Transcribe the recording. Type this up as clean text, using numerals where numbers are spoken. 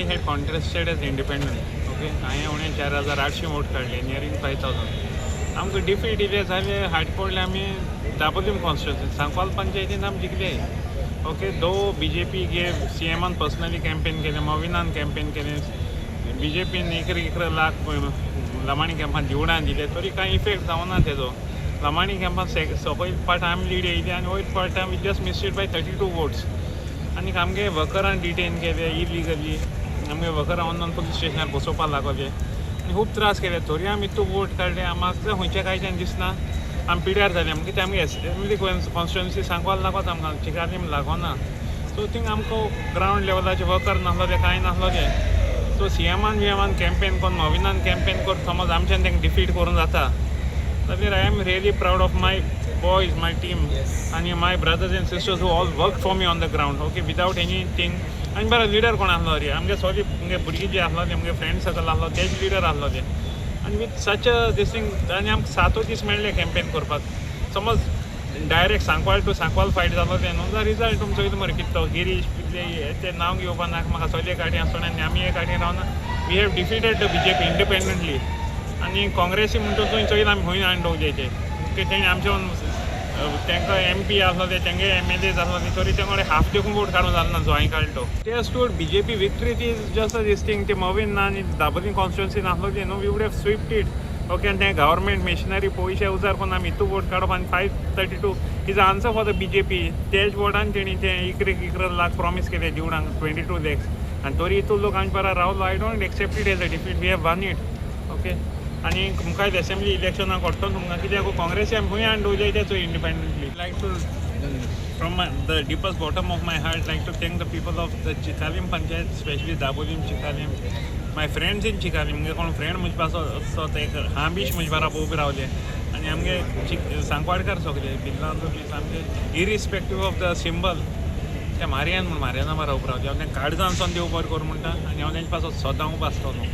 I had contested as independent, okay. हांवें उणें 4800 vote काडले, नियरींग 5000. आमकां डिफीट इल्ले जाले, हाट पडले आमी दाबोलीम कॉन्स्टिट्युन्सी. सांकवाल पंचायतीन आमी जिखले, ओके. दो बीजेपी गे सीएमान पर्सनली कॅम्पेन केलें, मोविनान कॅम्पेन केलें, बीजेपीन 11 11 लाख लमाणी कॅम्पान दिवडान दिले, तरी कांय इफेक्ट जावना तेजो. लमाणी कॅम्पान सकयल पाट आमी लीड येयली आनी वयर पाट आमी just missed it by 32 votes. आनी आमगे वर्करान डिटेन केले इलिगली, आमगे वर्करां वचून पुलीस स्टेशनार बसोवपाक लागले आनी खूब त्रास केले. तरी आमी इतू वोट काडले. आमकां खंयच्या कांयच्यान दिसना आमी पिड्यार जाले. आमकां ते आमगे एसेंब्ली कॉन्स्टिट्युन्सी सांकवाल लागोत, आमकां चिकालीम लागोना. सो थिंग आमकां ग्रावंड लेवलाचे वर्कर नासलोले, कांय नासलोले. सो सीएमान विएमान कॅम्पेन करून, मोविनान कॅम्पेन करून समज आमच्यान तांकां डिफीट करूंक जाता जाल्यार I am really proud of my boys, my team आनी my brothers and sisters who all work for me on the ground, okay, without anything. आनी बरो लिडर कोण आसलो रे? आमगे सगळे आमगे भुरगीं जे आसलो ते, आमगे फ्रेंड सर्कल आसलो, तेच लिडर आसलो ते. आनी with such a this thing आनी आमकां सातूय दीस मेळ्ळे कॅम्पेन करपाक. समज direct Sancoale to Sancoale fight जालो ते न्हू जाल्यार रिजल्ट तुमचो चोयता मरे कितें तो. गिरीश पिल्ले हे ते नांव घेवपा नाका म्हाका. सगळे काठी आसतना आनी आमी एक काठी रावना. We have defeated the BJP independently. आनी काँग्रेसी म्हणटा थंय चोयला आमी खंय हाडून दवरले ते. तेणी आमचे तांकां एमपी आसलो ते, तेंगे एमएलए आसलो ते, तरी तेंकडे हाफ देखून वोट काडूंक जालें ना जो हांवें काडलो तो. ते toward BJP victory is just a this thing. ते मोवीन ना आनी दाबोलीम कॉन्स्टिट्युन्सी नासलो ते न्हू, we would have swept it, okay. आनी ते गव्हर्मेंट मेशिनरी पयशे उजार करून आमी इतू वोट काडप आनी 532 is answer for the BJP. तेच वोटान तेणी ते 11 11 लाख प्रॉमीस केले दिवडांक, 22 लॅक्स, आनी तरी इतू लोक आमचे बारा रावलो. I don't accept it as a defeat. We have won it, okay. आनी मुखार एसेंब्ली इलेक्शनाक कोट्टो तुमकां, कित्याक काँग्रेसी आमी खंय हाडून दवरले ते चोय independently. Like to from the deepest bottom of my heart like to thank the people of the Chicalim Panchayat, especially Dabolim, Chicalim, my friends in Chicalim. मुगे कोण फ्रेंड म्हजे पासो असो ते हांबीश म्हजे बारा उबे रावले आनी आमगे सांकवाडकार सगळे बिल्लांचो बी सामके इरिस्पेक्टीव ऑफ the symbol ते मारयान म्हूण मारयाना बारा उबे रावले. हांव तें काळजानसून देव बरें करूं म्हणटा आनी हांव तेंचे पासत सदां उबो आसतलो.